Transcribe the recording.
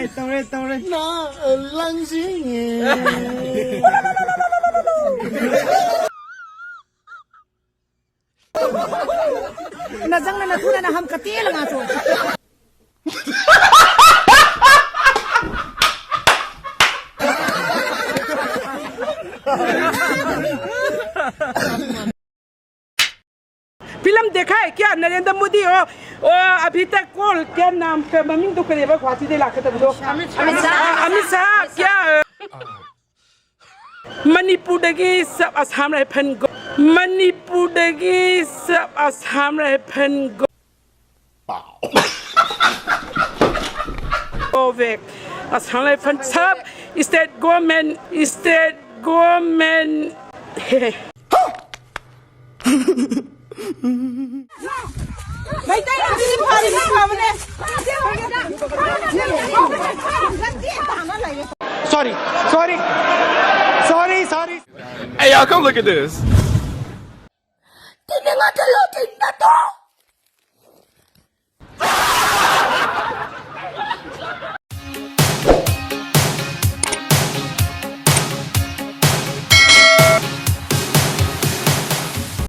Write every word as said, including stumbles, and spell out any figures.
ꯇꯧꯔꯦ, ꯇꯧꯔꯦ꯫ ꯅꯥ, ꯂꯪꯁꯤꯡꯉꯦ꯫ ꯅꯖꯪꯅ ꯅꯊꯨꯅ ꯅꯍꯝ ꯀꯇꯦꯜ ꯉꯥ ꯆꯣ꯫ फिल्म देखा है क्या नरेंद्र मोदी? ओ, ओ, अभी तक कौन, क्या नाम का, ममिंग तो करेबा गुवाहाटी दे लाके तब दो। अमित शाह। अमित शाह, क्या? मणिपुरꯗꯒꯤ सब असम राइफल को, मणिपुरꯗꯒꯤ सब असम राइफल को। Go back. Assam Rifle सब state government, state government. Sorry, sorry, sorry, sorry. Hey, y'all, come look at this. Tiene la que lo tiene todo.